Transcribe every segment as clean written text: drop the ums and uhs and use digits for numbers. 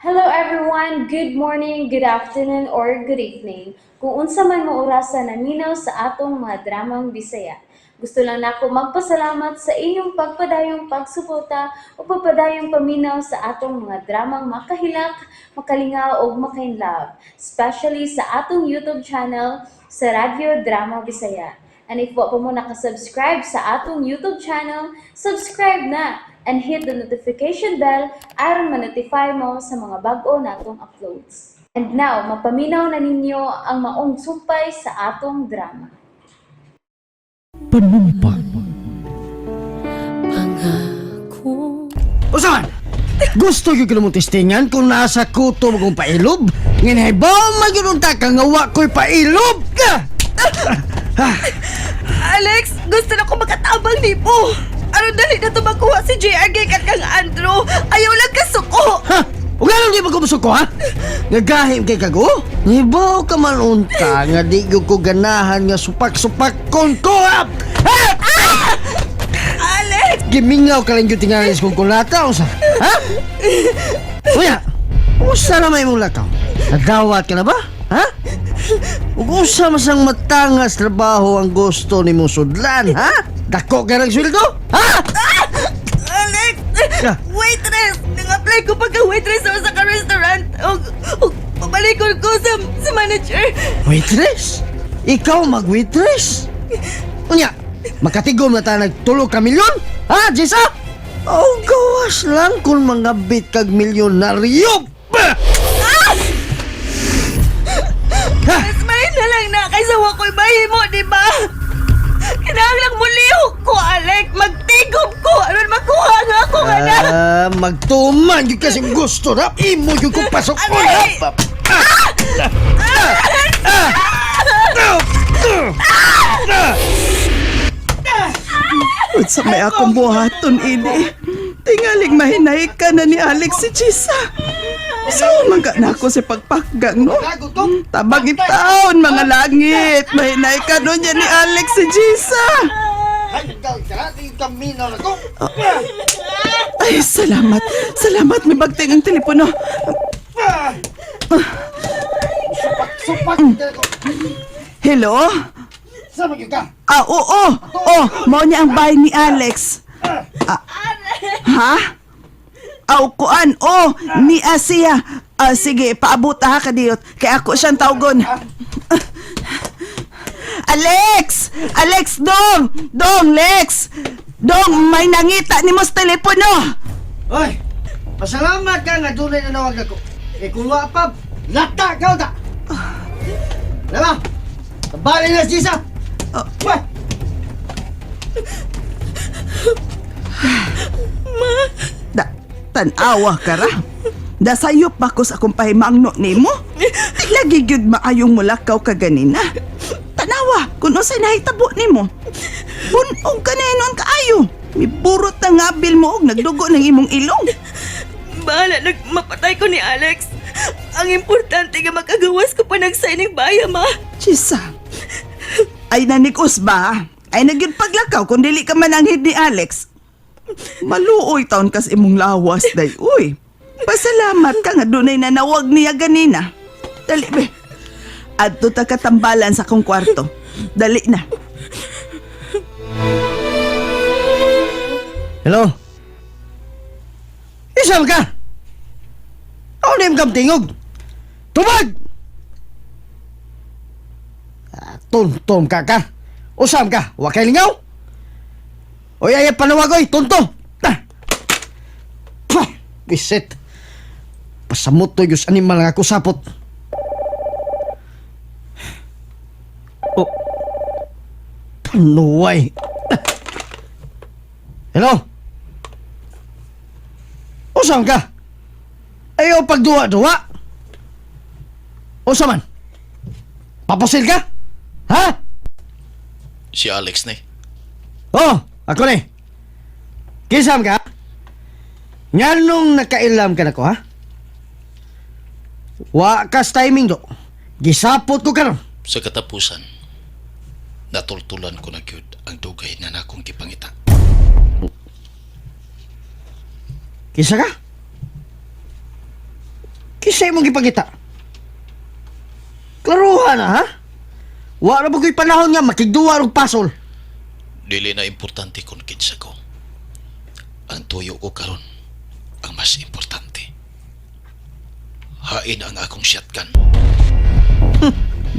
Hello everyone! Good morning, good afternoon, or good evening. Kung unsa man mo orasa naminaw sa atong mga dramang Bisaya. Gusto lang nako magpasalamat sa inyong pagpadayong pagsuporta o pagpadayong paminaw sa atong mga dramang makahilak, makalingaw ug makainlove, especially sa atong YouTube channel sa Radyo Drama Bisaya. And if wa pa mo nakasubscribe sa atong YouTube channel, subscribe na and hit the notification bell aron ma-notify mo sa mga bag-o natong uploads. And now, mapaminaw na ninyo ang maong sumpay sa atong drama. Panumpa. Pangako. Usahan! Gusto gyud ko mong testingan kung nasa kuto mo kong pailob? Ngayon ba magyununta ka nga wa ko'y pailob? Ah! Alex, gusto na ko makatabang nimo. Aron dali na to makuha si JR gikan kang Andrew. Ayaw lang kasuko. Ha? Ug anong di ba kumusok ko, ha? Ngagahim kay kago? Nibaw ka man unta nga di gyud ko ganahan nga supak-supak kon ko, ha? Ha? Alex! Gimingaw ka lang yung tingalis kong kulata, usa. Ha? Uya, usa na may mong lakaw. Nadawat ka na ba? Ha? Ug usa masang matangas trabaho ang gusto ni mong sudlan, ha? Dako ka ng sweldo? Ha? Alex! Ah. Waitress! Nang-apply ko pagka waitress sa usa ka restaurant. Og pabalikon ko sa manager. Waitress? Ikaw mag-waitress? Unya, makatigom na ta nagtulo ka milyon? Ha, Jessa? Oh, gawas lang kung mga bit kag milyonaryo. Bah! Ha? Mas may na lang na kaysa wa ko'y mahimo, di ba? Kinahanglang mulihok ko, Alex. Magtigom ko. Aron makuha nga ako nga na. Ah, magtuman yun kasi gusto na. Imo yun kong pasok ko na. Aray! Ah! Ah! Ah! Ah! Unsa may akong buhaton ini. Tingaling mahinay ka na ni Alex si Chisa. So, man ka na ako sa pagpakgang, no? Tabang taon, mga langit. Mahinay ka no niya ni Alex si Chisa. Ay, salamat. Salamat, may bagting ang telepono. Hello? Ah, oo. Oh, mao niya ang bahay ni Alex. Ah, ha? Aw, kuan. Oh, ni Asia. Ah, sige, paabot ha kadiyot. Kay ako siyang tawgon. Alex! Alex, dong! Dong, Lex! Dong, may nangita ni mo sa telepono. Oy, pasalamat ka nga dunay nanawag ako. Eh kung wa pa, lata ka ta. Lama, kabali na si Jisa. Oh. Wah! Da, tanawa ka ra. Dasayop pa ko sa akong pahimangno nimo. Di lagi gyud maayong mulakaw ka ganina. Tanawa kung unsay nahitabo nimo. Bunog ka na inon kaayo. Miburot na ngabil mo og nagdugo ng imong ilong. Bahala nag mapatay ko ni Alex. Ang importante nga makagawas ko pa ng signing baya, ma. Chisa. Ay nanikos ba? Ay nagyud paglakaw kung dili ka mananghid ni Alex. Maluoy taon kas imong lawas day. Uy. Pasalamat ka nga dunay nanawag niya ganina. Dali be. Adto ta katambalan sa akong kwarto. Dali na. Hello? Isam ka? Ako na yung kamtingog. Tubag! Ah, tuntom ka ka. Usam ka. Wa kay lingaw. Oy, ay, panawag, oy. Tunto. Ah. Pah, bisit. Pasamot to yung animal nga ako sapot. Oh. Panuway. Ah. Hello? Usam ka? Ayaw pagduwa-duwa. Usa man? Papusil ka? Ha? Si Alex ni. Oh, ako ni. Kisam ka? Nganong nakailam ka na ko, ha? Wa kas timing do. Gisapot ko karon. Sa katapusan, natultulan ko na gyud ang dugay na nakong gipangita. Kisa ka? Kinsa imong gipangita? Klaruha na, ha? Wa ra ba ko'y panahon nga makigduwa og pasol. Dili na importante kung kinsa ko. Ang tuyo ko karon ang mas importante. Hain ang akong shotgun.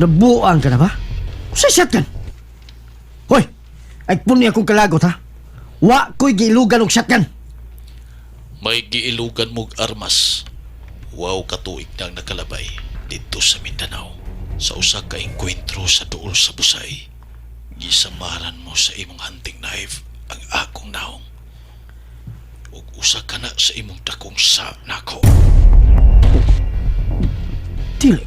Nabuang ka na ba? Usa shotgun? Hoy, ay puni akong kalagot ha. Wa ko'y giilugan og shotgun. May giilugan mog armas. Wow katuig nang nakalabay dito sa Mindanao. Sa usa ka engkwentro sa duol sa Busay. Gisamaran mo sa imong hunting knife ang akong naong. Ug usa ka na sa imong dakong sa nako. Dili.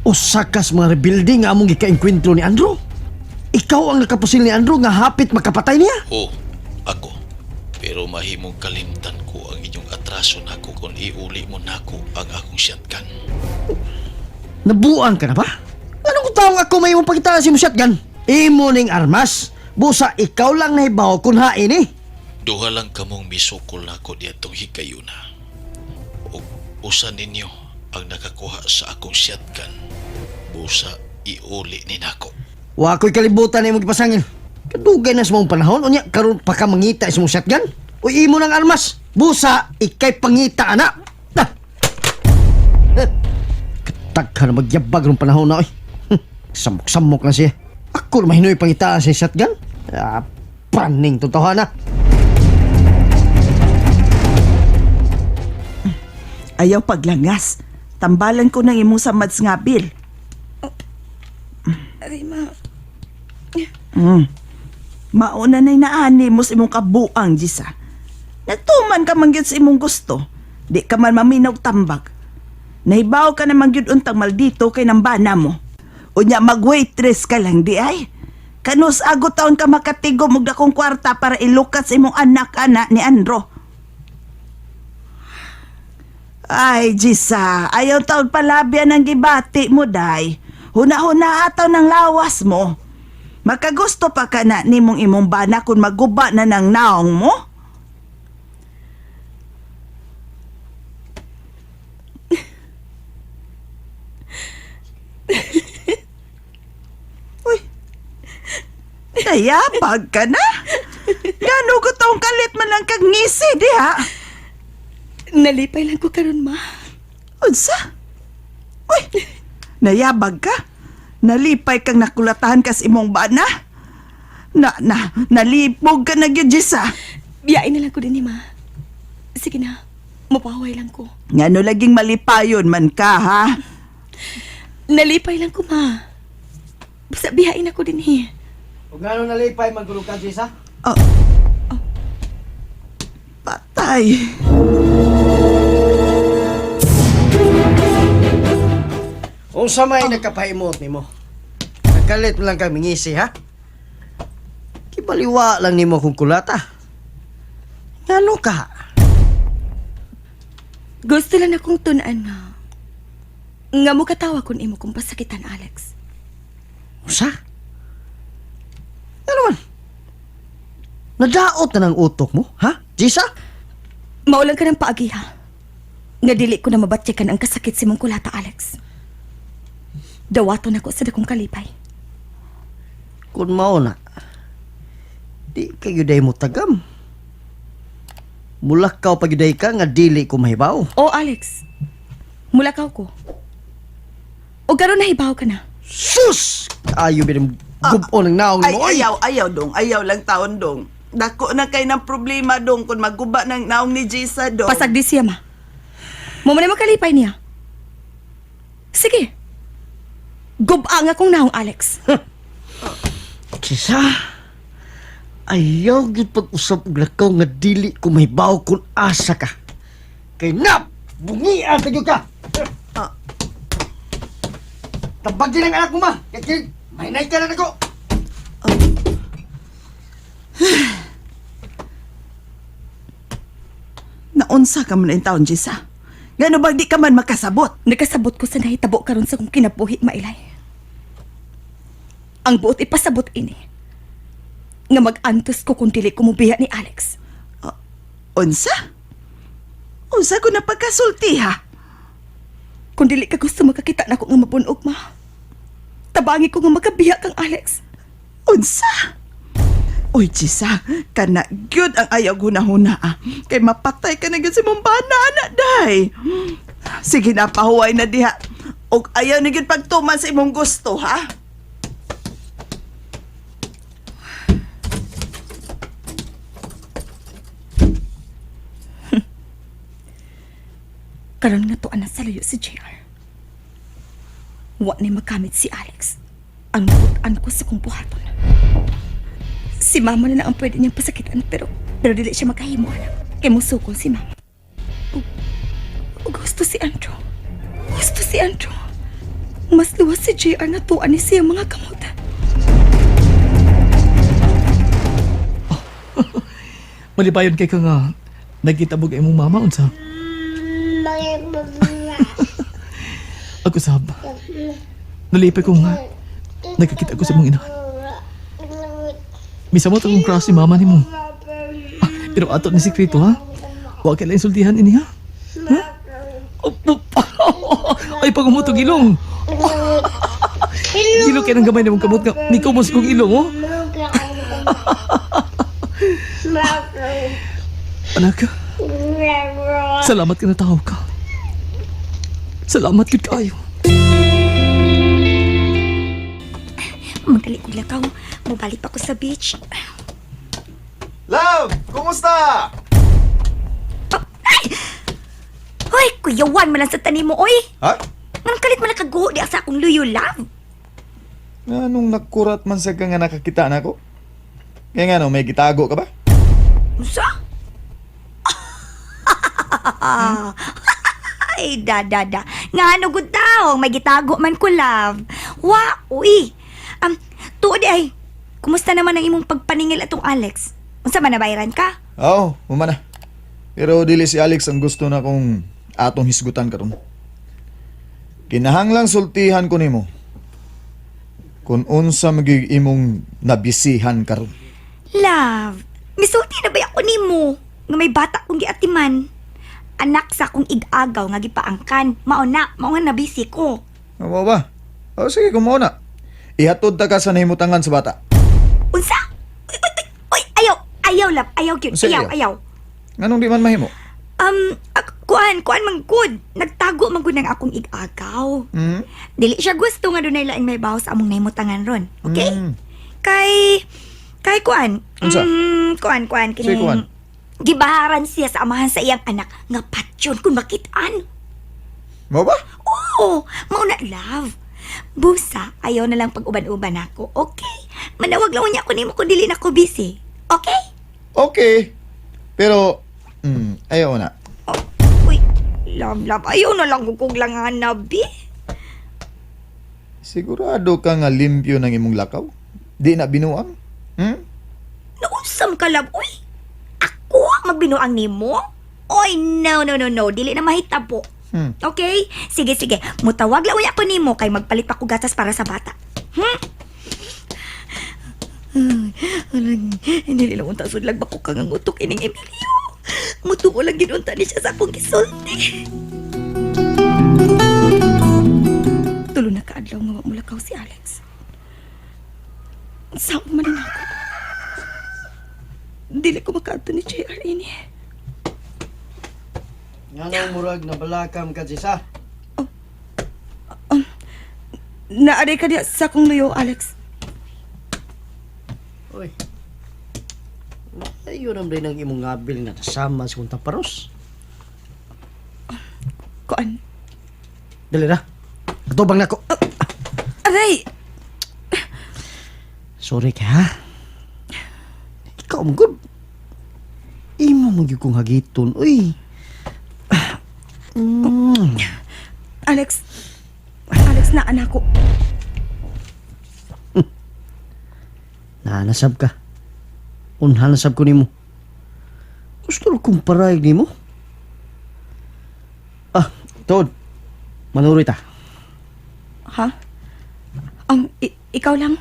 Usa kas mga rebelde nga among gikaengkwentro ni Andrew. Ikaw ang nakapusil ni Andrew nga hapit makapatay niya. O, ako. Pero mahimong kalimtan ko ang inyong atraso nako kung iuli mo nako ang akong shotgun. Nabuang ka na ba? Anong taong ako may imong pagkitaan si mo shotgun? Imo ning armas. Busa ikaw lang nahibaw kung hain eh. Duha lang kamong misukol nako diadtong higayuna. Ug usa ninyo ang nakakuha sa akong shotgun. Busa iuli ni nako. Wa ko'y kalibutan na imong gipasangil. Kadugay na sa mong panahon, unya karon pa ka mangita sa imong shotgun. Uy, imo ng armas. Busa, ikay pangita ana. Ah. Eh, Katagka na magyabag rong panahon na oy. Samok-samok na siya. Ako na mahinoy pangitaan sa shotgun. Ah, praning tutahan na. Ayaw paglangas. Tambalan ko ng imong samad nga bil. Aray, ma. Mauna na'y naani mo sa imong kabuang, Jisa. Nagtuman ka man gyud sa imong gusto. Di ka man maminaw tambag. Nahibaw ka naman gyud untang maldito kay nambana mo. Unya mag-waitress ka lang di ay. Kanus ago taon ka makatigom og dakong kwarta para ilukat sa imong anak-anak ni Andro. Ay, Jisa, ayaw taon palabyan ang gibati mo, day. Huna-huna ataw ng lawas mo. Makagusto pa ka na nimong imong bana kung maguba na ng naong mo? Uy, nayabag ka na? Gano ko taong kalit man lang kag ngisi, diha? Nalipay lang ko karon, ma. Unsa? Uy, nayabag ka? Nalipay kang nakulatahan kas imong bana? Na, na, nalipog ka na gyud, Jisa. Biyain na lang ko din ni ma. Sige na, mapaway lang ko. Ngano laging malipayon man ka, ha? Nalipay lang ko, ma. Basta biyain ako din eh. Ug ngano nalipay man kuno ka, Jisa? Oh. Patay. Unsa may nagkapaimot nimo? Nagkalit mo lang kang mingisi, ha? Kibaliwa lang nimo kung kulata. Ngano ka? Gusto lang akong tunaan nga. Nga mo katawa kun imo kong pasakitan, Alex. Usa? Ano man? Nadaot na ng utok mo, ha? Jisa? Maulang ka ng paagiha. Nga dili ko na mabatyakan ang kasakit si mong kulata, Alex. Dawaton ako sa dakong kalipay. Kung mao na, di kayo day mo tagam. Mulakaw pa gyud ka nga dili ko mahibaw. O, Alex. Mulakaw ko. O karon nahibaw ka na. Sus! Ayo bilang gubo ng naong Ay, mo. oy. ayaw, ayaw dong. Ayaw lang taon dong. Dako na kay ng problema dong kung maguba ng naong ni Jisa dong. Pasagdi siya, ma. Mo man makalipay niya. Sige. Gubang akong naong, Alex. Jisa, ayaw gyud pag-usap og lakaw nga dili ko mahibaw kung asa ka. Kay nap, bungian ka gyud ka. Ah. Tabag din ang anak mo ma. Kay kay mahinay ka na nako. Naunsa ka man ang taon, Jisa? Gano ba di ka man makasabot? Nakasabot ko sa nahitabo karon sa kong kinabuhi, mailay. Ang buot ipasabot ini. Nga mag-antos ko kung dili ko mubiya ni Alex. Unsa? Unsa ko na pagkasulti ha? Kung dili ka gusto makakita nako nga mabunog, ma. Tabangi ko nga makabiya kang Alex. Unsa? Uy, Jisa, kana gyud ang ayaw hunahuna ah. Kay mapatay ka na gyud sa imong bana, anak, day. Sige na, pahuway na diha. Og ayaw na gyud pagtuman sa imong gusto, ha? Karon nga tuan na sa layo si JR. Wa ni makamit si Alex. Ang butan ko sa kong buhaton. Si mama na lang ang pwede niyang pasakitan pero pero dili siya makahimo anak. Kay musukol si mama. Ug gusto si Andrew. Gusto si Andrew. Mas luwas si JR na tuan ni siya mga kamot. Malipayon kay ka nga nagkitabog imong mama unsa. Ako sab. Nalipay ko nga nagkakita ko sa imong inahan. Misa mo akong crush si mama nimo. Ah, pero ato ni sikreto ha. Wa kay lang insultihan ini ha. Ha? Op, op. Ay pagumuto ilong. Ilong kay nang gamay nimong kamot nga nikumos kong ilong oh. Anak. Salamat ka na tao ka. Salamat gud kaayo. Magdali kong lakaw. Mubalik pa ko sa beach. Love! Kumusta? Hoy, kuyawan man lang sa tanim mo, oy! Ha? Nganong kalit man nakaguho di sa akong luyo, love. Anong nakurat man sa ka nga nakakita na ako? Kaya nga no, may gitago ka ba? Unsa? Ay, da, da, da. Nga ano gud taong, may gitago man ko, love. Wa, uy. Tuod ay, kumusta naman ang imong pagpaningil atong Alex? Unsa man nabayran ka? Oo, oh, na. Pero dili si Alex ang gusto na kong atong hisgutan karon. Kinahanglang sultihan ko nimo. Kung unsa magig imong nabisihan karon. Love, misulti na ba ako nimo? Nga may bata kong giatiman. Anak sa akong igagaw nga gipaangkan. Mao na, mao nga nabisi ko. Ano ba? O sige, kumuha na. Ihatod ta ka sa nahimutangan sa bata. Unsa? Uy, uy, uy, uy, ayaw, ayaw love, ayaw gyud, Unsa ayaw, ayaw? ayaw. Nganong di man mahimo? Kuan, kuan man gud. Nagtago man gud ang akong igagaw. Hmm? Dili siya gusto nga dunay laing may baho sa among nahimutangan ron. Okay? Mm. Kay kay kuan. Unsa? Kuan kuan Sige, kuan. Gibaharan siya sa amahan sa iyang anak nga patyon kung makitaan. Mao ba? Oo, mao na love. Busa, ayaw na lang pag-uban-uban ako. Okay? Manawag lang niya ako nimo kung dili na ko busy. Okay? Okay. Pero, ayaw na. Oh, uy, love, love. Ayaw na lang kong langan na, bi. Sigurado ka nga limpyo ng imong lakaw? Di na binuang? Hmm? Nausam ka, love. Uy, ako ang magbinuang nimo? Oy, no, no, no, no. Dili na mahitabo. Okay? Sige, sige. Mutawag lang unya ko nimo kay magpalit pa ko gatas para sa bata. Hindi lang unta sudlag bako kang ang utok ining Emilio. Mutuo lang ginunta ni siya sa akong gisulti. Tulo na kaadlaw nga wa mulakaw si Alex. Saon man na ako. Dili ko makaadto ni JR ini. Nga murag na balakam ka, Jisa? Naaday ka diya sa akong luyo, Alex. Uy. Ayun ang rin ang imong ngabil nga kasama sa kong taparos. Kuan. Dali na. Atubang na ko. Aray! Sorry ka, ha? Ikaw mo good. Imo mo gyud kong hagiton, uy. Alex. Alex, na anak ko. Nanasab ka. Unhan nasab ko nimo. Gusto ro kong parayag nimo. Ah, tuod. Manuroy ta. Ha? Ikaw lang.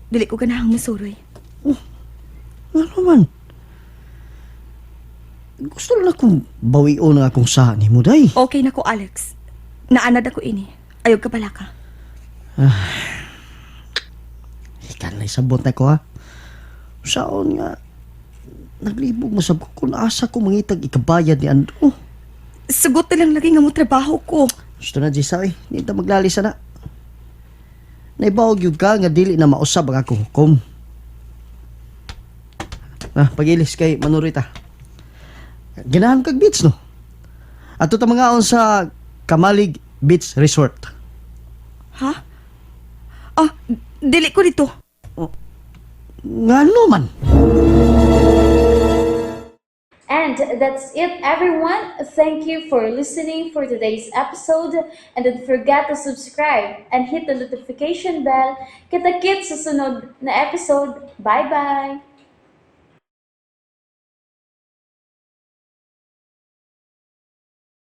Dili ko ganahang musuroy. Ano man? Gusto lang akong bawion ang akong sa nimo day. Okay na ko, Alex. Naanad ako ini. Ayaw ka pala ka. Ikan lang sabot na ko ha. Saon nga, naglibog mo sab ko kung asa ko mangitag ikabayad ni Andrew. Sugot na lang lagi nga mo trabaho ko. Gusto na, Jisa, eh. Hindi ta maglalisa na. Naibawag yun ka nga dili na mausab ang akong hukom. Ah, pagilis kay Manurita. Ganahan kag beach, no? Ato ta mga sa Kamalig Beach Resort. Ha? Ah, dili ko dito. Ngano man? And that's it, everyone. Thank you for listening for today's episode. And don't forget to subscribe and hit the notification bell. Kita-kits sa sunod na episode. Bye-bye!